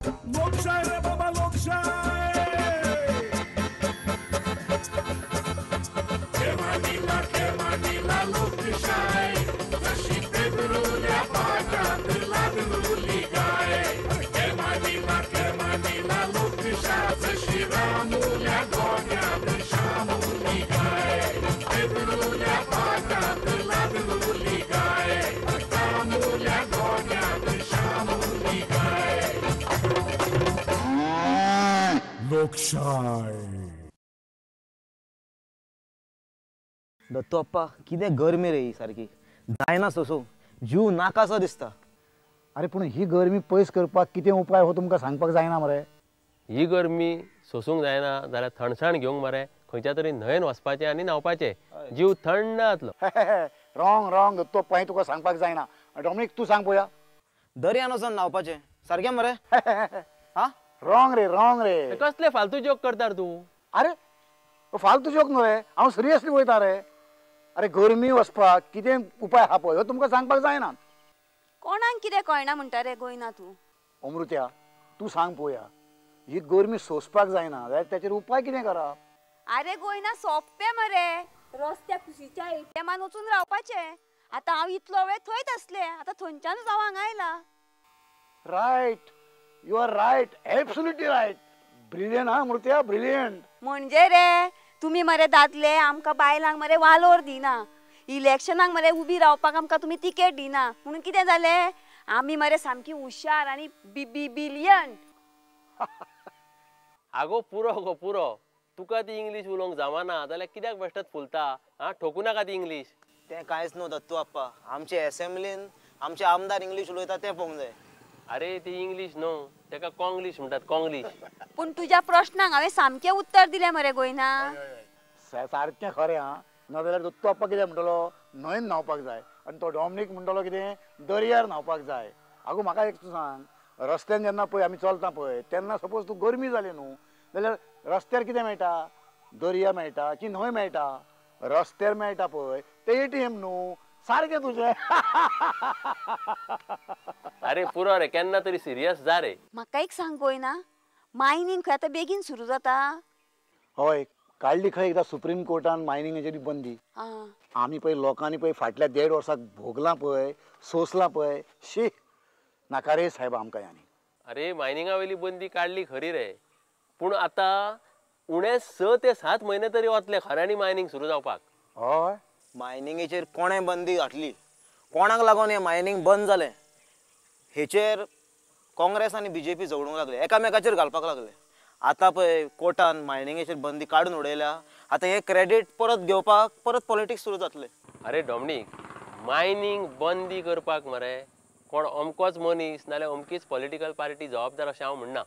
लोकशाय रे बाबा लोकशाय. लोकशाय जशी पेदरुल्या पाटात लादलुली गाय. केमानीला केमानीला लोकशाय जशी रामुल्या गोट्यात शामुली गाय. पेदरुल्या पाटात लादलुली गाय. रामुल्या गोट्यात शामुली गाय. लोकशाय. दत्तू अप्पा कितें गरमी रे ही सारकी, जायना सोसूंक, जीव नाकासो दिसता. अरे पूण ही गरमी पयस करपाक कितें उपाय हो तुमकां सांगपाक जायना मरे. ही गरमी सोसूंक जायना जाल्यार थंडसाण घेवंक मरे खंयच्या तरी न्हंयेन वचपाचें आनी न्हांवपाचें, जीव थंड जातलो. रॉंग रॉंग दत्तू अप्पा, हें तुका सांगपाक जायना. डॉमिनीक तूं सांग पळोवया. दर्यान वचून न्हांवपाचें सारकें मरे. हा रॉंग रे रॉंग रे. कसले फालतू जोक करता तूं? अरे फालतू जोक न्हू रे, हांव सिरियसली वयता रे. अरे गरमी वचपाक कितें उपाय आहा पळय हो तुमकां सांगपाक जायना. कोणाक कितें कळना म्हणटा रे गोयना तूं? अमृत्या तूं सांग पळोवया, ही गरमी सोंसपाक जायना जाल्यार ताचेर उपाय कितें करप? अरे गोयना सोंपें मरे, रस्त्या कुशीच्या एटीएमान वचून रावपाचें. आतां हांव इतलो वेळ थंयच आसलें, आतां थंयच्यानूच हांव हांगा आयलां. Right, you are right, absolutely right. Brilliant हा अमृत्या, ब्रिलियंट. म्हणजे रे तुमी मरे दादले आमकां बायलांक मरे वालोर दिना, इलेक्शनाक मरे उबी रावपाक आमकां तुमी तिकेट दिना, म्हणून कितें जालें आमी मरे सामकी हुशार आनी बिलियंट. आगो पुरो गो पुरो, तुका ती इंग्लीश उलोवंक जावना जाल्यार कित्याक बेश्टच फुलता? आं ठोकू नाका ती इंग्लीश. तें कांयच न्हू दत्तू अप्पा, आमचे एसेंब्लीन आमचे आमदार इंग्लीश उलयता तें पळोवंक जाय. अरे ती इंग्लीश न्हू, तेका कोंग्लीश म्हणटात, कोंग्लीश. पूण तुज्या प्रश्नाक हांवें सामकें उत्तर दिलें मरे गोयना. सारकें खरें आं, नाजाल्यार दत्तू अप्पा कितें म्हणटलो, न्हंयेन न्हांवपाक जाय, आनी तो डॉमिनीक म्हणटलो कितें दर्यार न्हांवपाक जाय. आगो म्हाका एक तूं सांग, रस्त्यान जेन्ना पळय आमी चलता पळय तेन्ना सपोज तूं गरमी जाली न्हू जाल्यार रस्त्यार कितें मेळटा? दर्या मेळटा की न्हंय मेळटा? रस्त्यार मेळटा पळय तें एटीएम न्हू, सारकें तुजें. अरे पुरो रे, केन्ना तरी सिरियस जा रे. म्हाका एक सांग गोयना, मायनींग खंय आतां बेगीन सुरू जाता? हय, काडली खंय एकदां सुप्रीम कोर्टान मायनिंगाचेर बंदी. आमी पळय लोकांनी पळय फाटल्या 1.5 वर्साक भोगलां पळय, सोंसलां पळय, शी नाका रे साहेब आमकां. आनी अरे मायनिंगा वयली बंदी काडली खरी रे, पूण आतां उणे 6 ते 7 म्हयने तरी वतले खऱ्यांनी मायनींग सुरू जावपाक. हय, मायनिंगेचेर कोणें बंदी घातली, कोणाक लागून हें मायनींग बंद जालें हेचेर काँग्रेस आनी बीजेपी झगडूंक लागले, एकामेकाचेर घालपाक लागले. आतां पळय कोर्टान मायनिंगेचेर बंदी काडून उडयल्या, आतां हें क्रेडीट परत घेवपाक परत पॉलिटिक्स सुरू जातलें. अरे डॉमिनीक, मायनींग बंदी करपाक मरे कोण अमकोच मनीस नाल्यार अमकीच पॉलिटिकल पार्टी जबाबदार अशें हांव म्हणना,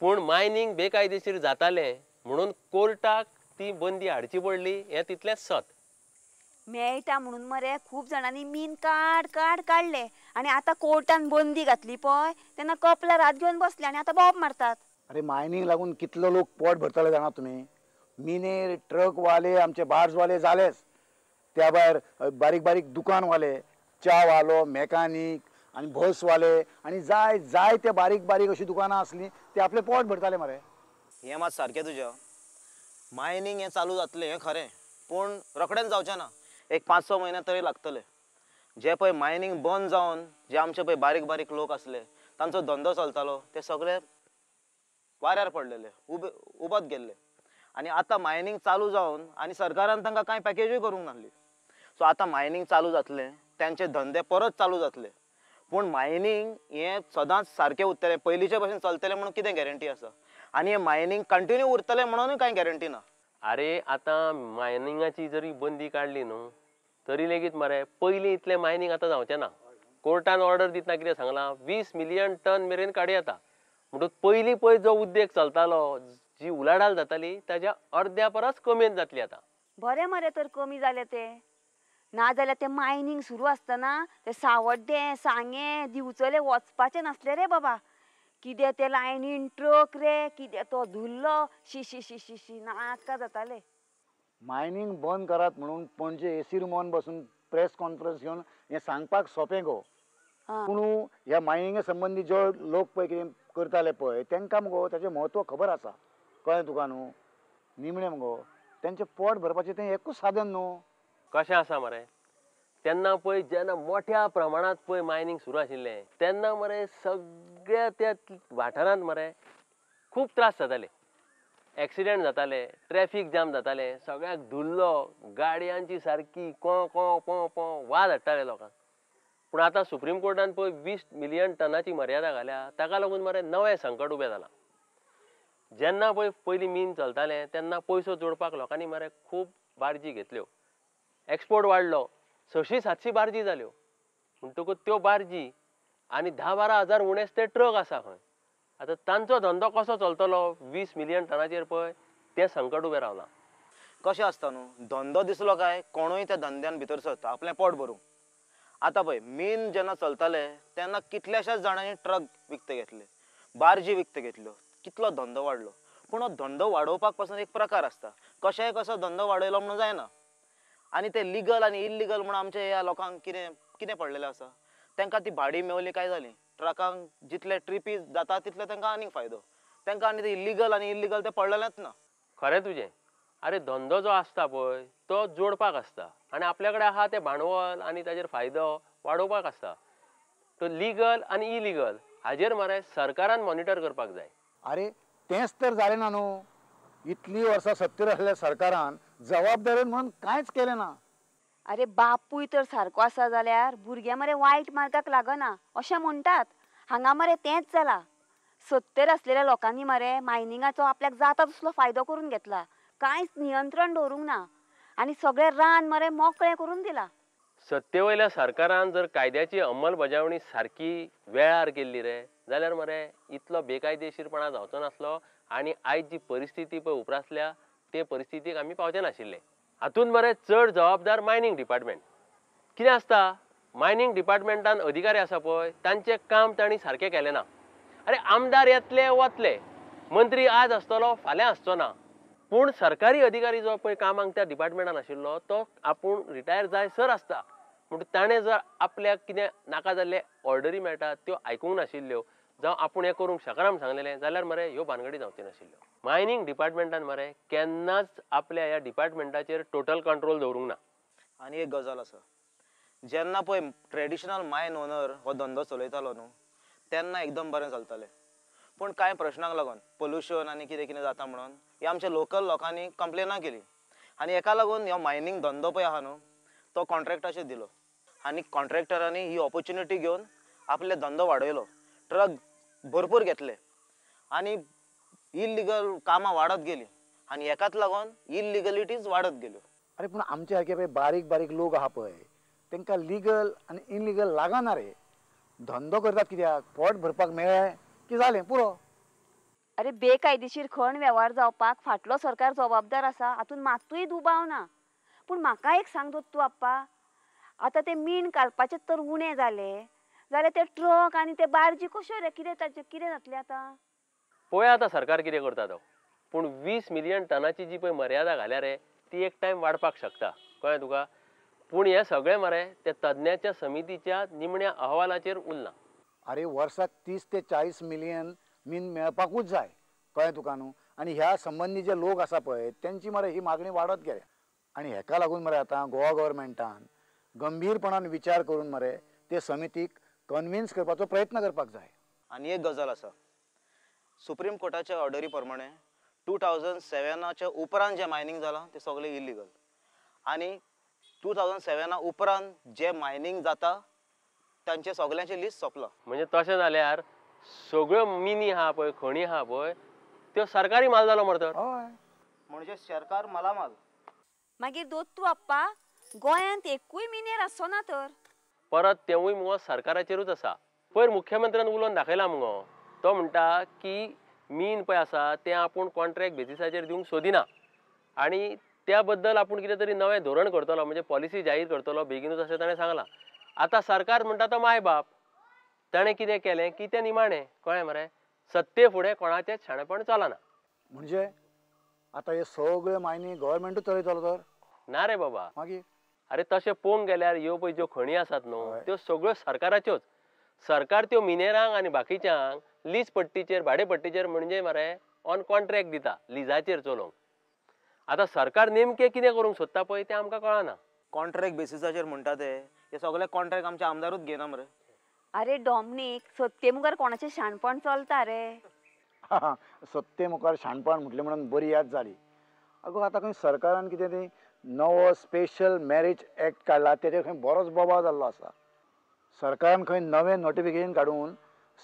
पूण मायनींग बेकायदेशीर जातालें म्हणून कोर्टाक ती बंदी हाडची पडली हें तितलेंच सत. मेळटा म्हणून मरे खूब जाणांनी मीन काड काड काडले आनी आतां कोर्टान बंदी घातली पळय तेन्ना कपलार हात घेवन बसले आनी आतां बोब मारतात. अरे मायनींग लागून कितलो लोक पोट भरतले जाणा तुमी? मिनेर ट्रकवाले, आमचे बार्जवाले जालेच, त्या भायर बारीक बारीक दुकानवाले, च्यावालो, मेकानीक आनी बसवाले आनी जाय जाय ते बारीक बारीक अशी दुकानां आसली ते आपले पोट भरताले मरे. हें मात सारकें तुजें, मायनींग हें चालू जातलें हें खरें, पूण रोखडेंच जावचें ना, एक 5-6 म्हयने तरी लागतले. जे पळय मायनींग बंद जावन जे आमचे पळय बारीक बारीक लोक आसले तांचो धंदो चलतालो ते सगळे वाऱ्यार पडलेले, उबे उबत गेल्ले. आनी आतां मायनींग चालू जावन आनी सरकारान तांकां कांय पॅकेजूय करूंक नासली. सो आतां मायनींग चालू जातलें, तांचे धंदे परत चालू जातले, पूण मायनींग हें सदांच सारकें उरतलें पयलींचे भशेन चलतलें म्हणून कितें गॅरंटी आसा? आनी हें मायनींग कंटिन्यू उरतलें म्हणूनय कांय गॅरंटी ना. अरे आतां मायनिंगाची जरी बंदी काडली न्हू तरी लेगीत मरे पयलीं इतलें मायनींग आतां जावचें ना. कोर्टान ऑर्डर दितना कितें सांगलां, 20 मिलियन टन मेरेन काडूं येता. म्हणटकूच पयलीं पळय जो उद्देग चलतालो, जी उलाढाल जाताली ताज्या अर्द्या परस कमी जातली आतां. बरें मरे तर कमी जालें तें, ना जाल्यार तें मायनींग सुरू आसतना ते सावड्डें, सांगें, दिवचले वचपाचें नासलें रे बाबा. कितें ते लायनीन ट्रक रे, कितें तो धुल्लो, शी शी शी शी शी नाका जातालें. मायनींग बंद करात म्हणून पणजे एसी रुमान बसून प्रेस कॉन्फरन्स घेवन हें सांगपाक सोंपें गो, पूण ह्या मायनिंगा संबंदी जो लोक पळय कितें करताले पळय तांकां मगो ताचें म्हत्व खबर आसा, कळ्ळें तुका न्हू? निमणें मगो तेंचें पोट भरपाचें तें एकूच साधन न्हू. कशें आसा मरे, तेन्ना पळय जेन्ना मोठ्या प्रमाणांत पळय मायनींग सुरू आशिल्लें तेन्ना मरे सगळ्या त्या वाठारांत मरे खूब त्रास जाताले, एक्सिडेंट जाताले, ट्रॅफीक जाम जातालें, सगळ्याक धुल्लो, गाडयांची सारकी कों कों पों पों वाज हाडटाले लोकांक. पूण आतां सुप्रीम कोर्टान पळय 20 मिलियन टनाची मर्यादा घाल्या, ताका लागून मरे नवें संकट उबें जालां. जेन्ना पळय पयलीं मीन चलतालें तेन्ना पयसो जोडपाक लोकांनी मरे खूब बार्जी घेतल्यो, एक्सपोर्ट वाडलो, 600-700 बार्जी जाल्यो. म्हणटकूच त्यो बार्जी आनी 10-12 हजार उणेच ते ट्रक आसा खंय. आतां तांचो धंदो कसो चलतलो 20 मिलियन टनाचेर पळय तें संकट उबें रावलां. कशें आसता न्हू, धंदो दिसलो काय कोणूय त्या धंद्यान भितर सरता आपलें पोट भरूंक. आतां पळय मीन जेन्ना चलताले तेन्ना कितल्याशाच जाणांनी ट्रक विकते घेतले, बार्जी विकते घेतल्यो, कितलो धंदो वाडलो. पूण हो धंदो वाडोवपाक पासून एक प्रकार आसता, कशेंय कसो धंदो वाडयलो म्हणून जायना. आनी ते लिगल आनी इल्लिगल म्हणून आमच्या ह्या लोकांक कितें कितें पडलेलें आसा, तांकां ती भाडी मेवली काय जाली, ट्रकांक जितले ट्रिपी जाता तितले तांकां आनीक फायदो, तांकां आनी ते इल्लिगल आनी इल्लिगल ते पडलेलेंच ना. खरें तुजें. अरे धंदो जो आसता पळय तो जोडपाक आसता आनी आपल्या कडेन आहा तें भांडवल आनी ताजेर फायदो वाडोवपाक आसता. तो लिगल आनी इलिगल हाजेर मरे सरकारान मॉनिटर करपाक जाय. अरे तेंच तर जालें ना न्हू, इतलीं वर्सां सत्तेर आसल्या सरकारान जबाबदारेन म्हणून कांयच केलें ना. अरे बापूय तर सारको आसा जाल्यार भुरगें मरे वायट मार्गाक लागना अशें म्हणटात. हांगा मरे तेंच जालां, सत्तेर आसलेल्या लोकांनी मरे मायनिंगाचो आपल्याक जाता तसलो फायदो करून घेतला, कांयच नियंत्रण दवरूंक ना आनी सगळें रान मरे मोकळें करून दिलां. सत्ते वयल्या सरकारान जर कायद्याची अंमलबजावणी सारकी वेळार केल्ली रे जाल्यार मरे इतलो बेकायदेशीरपणा जावचो नासलो आनी आयज जी परिस्थिती पळय उप्रासल्या ते परिस्थितीक आमी पावचे नाशिल्ले. हातूंत मरे चड जबाबदार मायनींग डिपार्टमेंट. कितें आसता, मायनींग डिपार्टमेंटान अधिकारी आसा पळय तांचें काम तांणी सारकें केलें ना. अरे आमदार येतले वतले, मंत्री आज आसतलो फाल्यां आसचो ना, पूण सरकारी अधिकारी जो पळय कामाक त्या डिपार्टमेंटान आशिल्लो तो आपूण रिटायर जाय सर आसता. म्हणून ताणें जर आपल्याक कितें नाका जाल्ले ऑर्डरी मेळटा त्यो आयकूंक नाशिल्ल्यो जावं आपूण हें करूंक शकना म्हूण सांगलेलें जाल्यार मरे ह्यो भानगडी जावच्यो नाशिल्ल्यो. मायनींग डिपार्टमेंटान मरे केन्नाच आपल्या ह्या डिपार्टमेंटाचेर टोटल कंट्रोल दवरूंक ना. आनी एक गजाल आसा, जेन्ना पळय ट्रेडिशनल मायन ओनर हो धंदो चलयतालो न्हू तेन्ना एकदम बरें चलतालें, पूण कांय प्रश्नांक लागून पोल्युशन आनी कितें कितें जाता म्हणून हे आमच्या लोकल लोकांनी कंप्लेनां केली आनी हेका लागून हो मायनींग धंदो पळय आहा न्हू तो कॉन्ट्रॅक्टाचेर दिलो आनी कॉन्ट्रॅक्टरांनी ही ऑपोर्च्युनिटी घेवन आपले धंदो वाडयलो, ट्रक भरपूर घेतले आनी इल्लिगल कामां वाडत गेली आनी हेकाच लागून इल्लिगलिटीज वाडत गेल्यो. अरे पूण आमच्या सारके पळय बारीक बारीक लोक आहा पळय तांकां लिगल आनी इनलिगल लागना रे, धंदो करतात कित्याक, पोट भरपाक मेळ्ळें की जालें पुरो. अरे बेकायदेशीर खण वेव्हार जावपाक फाटलो सरकार जबाबदार आसा हातूंत मात्तूय दुबाव ना. पूण म्हाका एक सांग दत्तू आप्पा, आतां ते मीन कालपाचें तर उणें जालें जाल्यार ते ट्रक आनी ते बार्जी कश्यो रे, कितें ताचें कितें जातलें आतां? पळया आतां सरकार कितें करता तो. पूण 20 मिलियन टनाची जी पळय मर्यादा घाल्या रे ती एक टायम वाडपाक शकता, कळ्ळें तुका? पूण हें सगळें मरे ते तज्ञाच्या समितीच्या निमण्या अहवालाचेर उरलां. अरे वर्साक 30 ते 40 मिलियन मीन मेळपाकूच जाय, कळ्ळें तुका न्हू? आनी ह्या संबंदी जे लोक आसा पळय तेंची मरे ही मागणी वाडत गेल्या आनी हेका लागून मरे आतां गोवा गव्हर्मेंटान गंभीरपणान विचार करून मरे ते समितीक कन्विन्स करपाचो प्रयत्न करपाक जाय. आनी एक गजाल आसा, सुप्रीम कोर्टाच्या ऑर्डरी प्रमाणे 2007 उपरांत जें मायनींग जालां तें सगळें इल्लिगल आनी 2007 उपरांत जें मायनींग जाता तांचें सगळ्यांचें लिस्ट सोंपलां. म्हणजे तशें जाल्यार सगळ्यो मिनी आहा पळय, खणी आहा पळय त्यो सरकारी माल जालो मरे तर. हय, म्हणजे सरकार मालामाल. मागीर दत्तू आप्पा गोंयांत एकूय मिनेर आसचो ना तर. परत तेवूय मुगो सरकाराचेरूच आसा. पयर मुख्यमंत्र्यान उलोवन दाखयला मुगो, तो म्हणटा की मीन पळय आसा तें आपूण कॉन्ट्रॅक्ट बेजिसाचेर दिवंक सोदिना आनी त्या बद्दल आपूण कितें तरी नवें धोरण करतलो, म्हणजे पॉलिसी जाहीर करतलो बेगीनूच अशें ताणें सांगलां. आतां सरकार म्हणटा तो माय बाप, ताणें कितें केलें की तें निमाणें, कळ्ळें मरे? सत्ते फुडें कोणाचेंच शाणेपण चलना. म्हणजे आतां हे सगळे मायनी गव्हर्मेंटूच चलयतलो तर? ना रे बाबा. मागीर अरे तशें पळोवंक गेल्यार ह्यो पळय ज्यो खणी आसात न्हू त्यो सगळ्यो सरकाराच्योच. सरकार त्यो मिनेरांक आनी बाकीच्यांक लीज पट्टीचेर भाडे पट्टीचेर म्हणजे मरे ऑन कॉन्ट्रॅक्ट दिता लिजाचेर चलोवंक. आतां सरकार नेमकें कितें करूंक सोदता पळय तें आमकां कळना. कॉन्ट्रॅक्ट बेसिसाचेर म्हणटा ते हे सगळे कॉन्ट्रॅक्ट आमचे आमदारूच घेना मरे. अरे डॉमनीक, सत्ते मुखार कोणाचें शाणपण चलता रे? सत्ते मुखार शाणपण म्हटलें म्हणून बरी याद जाली. अगो आतां खंय सरकारान कितें तें नवो स्पेशल मॅरेज एक्ट काडला, तेजेर खंय बरोच बोवाळ जाल्लो आसा. सरकारान खंय नवें नोटिफिकेशन काडून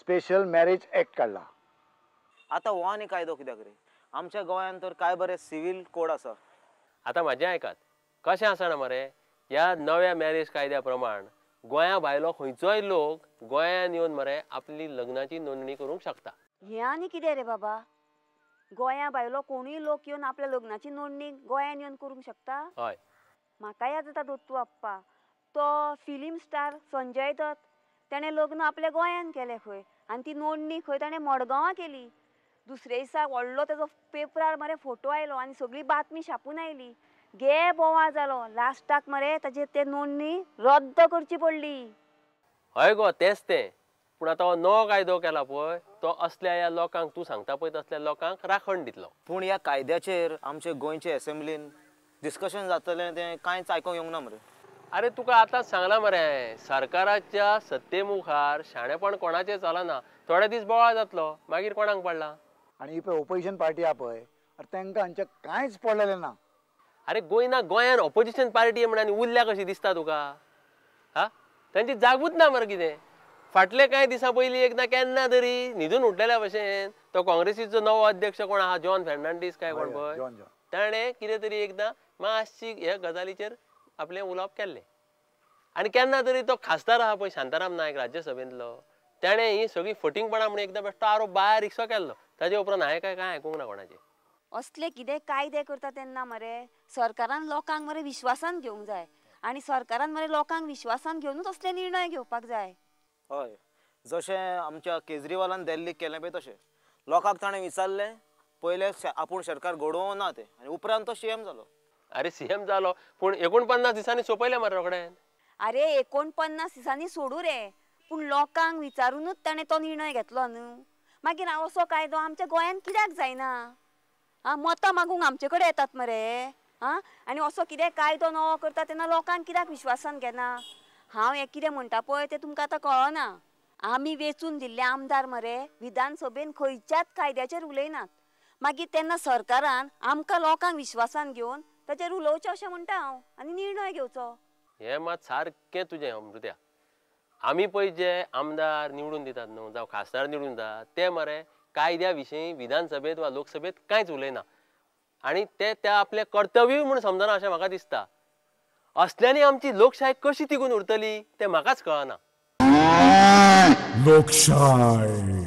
स्पेशल मॅरेज एक्ट काडला. आतां हो आनी कायदो कित्याक रे? आमच्या गोंयांत तर काय बरें सिवील कोड आसा. आतां म्हाजें आयकात, कशें आसा ना मरे, ह्या नव्या मॅरेज कायद्या प्रमाण गोंया भायलो खंयचोय लोक गोंयान येवन मरे आपली लग्नाची नोंदणी करूंक शकता. हें आनी कितें रे बाबा, गोंया भायलो कोणूय लोक येवन आपल्या लग्नाची नोंदणी गोंयान येवन करूंक शकता? हय. म्हाका याद जाता दत्तू आप्पा, तो फिल्म स्टार संजय दत्त, तेणें लग्न आपल्या गोंयान केलें खंय, आनी ती नोंदणी खंय ताणें मडगांवां केली. दुसरे दिसा व्हडलो तेजो पेपरार मरे फोटो आयलो आनी सगळी बातमी छापून आयली. गे बोवाळ जालो, लास्टाक मरे ताजे ते नोंदणी रद्द करची पडली. हय गो, तेंच तें. पूण आतां हो नवो कायदो केला पळय तो असल्या ह्या लोकांक, तूं सांगता पळय तसल्या लोकांक राखण दितलो. पूण ह्या कायद्याचेर आमचे गोंयचे एसेंब्लीन डिस्कशन जातलें तें कांयच आयकोंक येवंक ना मरे. अरे तुका आतांच सांगलां मरे, सरकाराच्या सत्ते मुखार शाणेपण कोणाचें चलना. थोडे दीस बोवाळ जातलो, मागीर कोणाक पडला? आनी ही पळय ओपोजिशन पार्टी आहा पळय, अरे तांकां हांचें कांयच पडलेलें ना. अरे गोंयना गोंयान ऑपोजिशन पार्टी म्हण आनी उरल्या कशी दिसता तुका? हा, तांची जागूच ना मरे कितें. फाटले कांय दिसां पयलीं एकदां केन्ना तरी न्हिदून उठलेल्या भशेन तो काँग्रेसीचो नवो अध्यक्ष कोण आहा, जॉन फेर्नांडीस काय कोण पळय, ताणें कितें तरी एकदां मातशी ह्या गजालीचेर आपलें उलोवप केल्लें. आनी केन्ना तरी तो खासदार आहा पळय शांताराम नायक राज्यसभेंतलो, ताणें ही सगळीं फटींगपणां म्हण एकदां बेश्टो आरोप बारीकसो केल्लो. ताजे उपरांत हांवें काय कांय आयकूंक ना कोणाचें. असले कितें कायदे करता तेन्ना मरे सरकारान लोकांक मरे विश्वासान घेवंक जाय, आनी सरकारान मरे लोकांक विश्वासान घेवनूच असले निर्णय घेवपाक जाय. हय, जशें आमच्या केजरीवालान दिल्लीक केलें पळय तशें लोकांक ताणें विचारलें पयलें आपूण सरकार घडोवंक ना तें, आनी उपरांत तो सीएम जालो. अरे सीएम जालो पूण 49 दिसांनी सोंपयलें मरे रोखडें. अरे 49 दिसांनी सोडू रे, पूण लोकांक विचारूनूच ताणें तो निर्णय घेतलो न्हू. मागीर हांव असो कायदो आमच्या गोंयांत कित्याक जायना? आं, मतां मागूंक आमचे कडेन येतात मरे. आं, आनी असो कितें कायदो नवो करता तेन्ना लोकांक कित्याक विश्वासान घेना? हांव हें कितें म्हणटा पळय तें तुमकां आतां कळना. आमी वेंचून दिल्ले आमदार मरे विधानसभेन खंयच्याच कायद्याचेर उलयनात. मागीर तेन्ना सरकारान आमकां लोकांक विश्वासान घेवन ताचेर उलोवचें अशें म्हणटा हांव, आनी निर्णय घेवचो. हें मात सारकें तुजें अमृत्या. आमी पळय जे आमदार निवडून दितात न्हू, जावं खासदार निवडून दितात, ते मरे कायद्या विशीं विधानसभेंत वा लोकसभेंत कांयच उलयना, आनी ते त्या आपलें कर्तव्य म्हूण समजना अशें म्हाका दिसता. असल्यांनी आमची लोकशाय कशी तिगून उरतली तें म्हाकाच कळना. लोकशाय.